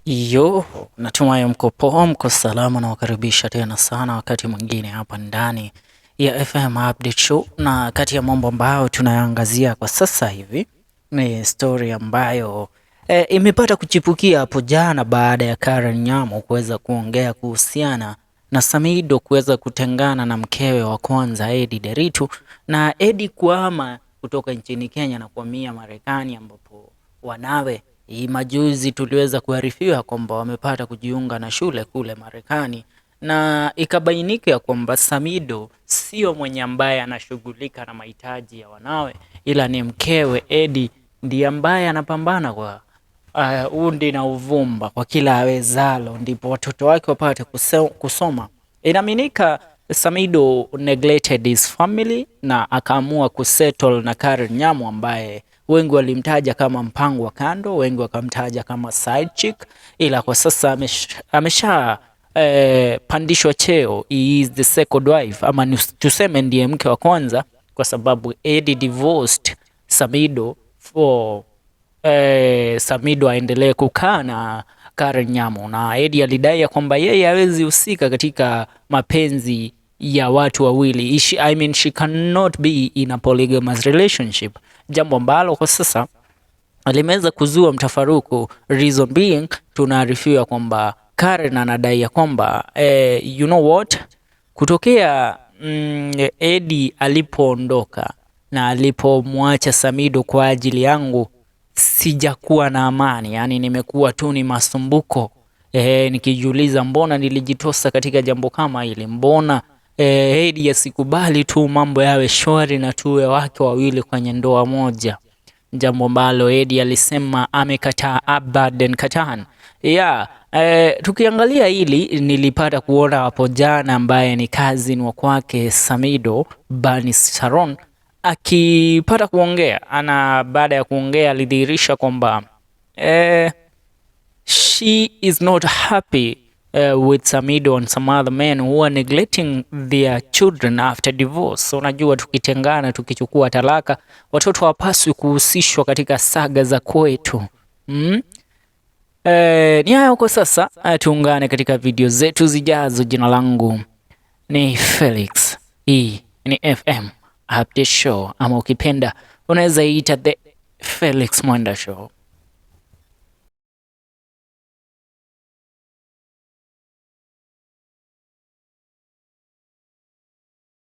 Yo, natumai mko poa, mko salama na wakaribisha tena sana wakati mwingine hapa ndani ya FM Update Show, na kati ya mambo ambayo tunayaangazia kwa sasa hivi ni story ambayo imepata kuchipukia hapo jana baada ya Karen Nyamu kuweza kuongea kuhusiana na Samidoh kuweza kutengana na mkewe wa kwanza Eddie Nderitu na Eddie kuhama kutoka nchini Kenya na kuhamia Marekani, ambapo wanawe hii majuzi tuliweza kuarifiwa kwamba wamepata kujiunga na shule kule Marekani, na ikabainika ya kwamba Samidoh sio mwenye ambaye anashughulika na mahitaji ya wanawe, ila ni mkewe Eddie ndiye ambaye anapambana kwa undi na uvumba kwa kila awezalo, ndipo watoto wake wapate kusoma. Inaaminika Samidoh neglected his family na akaamua kusettle na Karen Nyamu ambaye wengi walimtaja kama mpango wa kando, wengi wakamtaja kama side chick, ila kwa sasa amesha pandishwa cheo. He is the second wife, ama tuseme ndiye mke wa kwanza, kwa sababu Eddie divorced Samidoh for Samidoh aendelee kukaa na Karen Nyamu, na Eddie alidai ya kwamba yeye hawezi husika katika mapenzi ya watu wawili. I mean, she cannot be in a polygamous relationship, jambo ambalo kwa sasa limeweza kuzua mtafaruku. Reason being, tunaarifiwa kwamba Karen anadai ya kwamba you know what, kutokea Eddie alipoondoka na alipomwacha Samidoh kwa ajili yangu sijakuwa na amani, yani nimekuwa tu ni masumbuko nikijiuliza mbona nilijitosa katika jambo kama hili, mbona Eddie asikubali tu mambo yawe shwari na tuwe wake wawili kwenye ndoa moja, jambo ambalo Eddie alisema amekataa abadan katan. Yeah, tukiangalia hili nilipata kuona hapo jana ambaye ni cousin wa kwake Samidoh, Bernice Sharon, akipata kuongea ana baada ya kuongea alidhihirisha kwamba she is not happy with Samidoh and some other men who are neglecting their children after divorce. So unajua tukitengana, tukichukua talaka, watoto hawapaswi kuhusishwa katika saga za kwetu. Ni hayo kwa sasa. Tuungane katika video zetu zijazo. Jina langu ni Felix, hii ni FM Update Show, ama ukipenda unaweza iita The Felix Mwenda Show.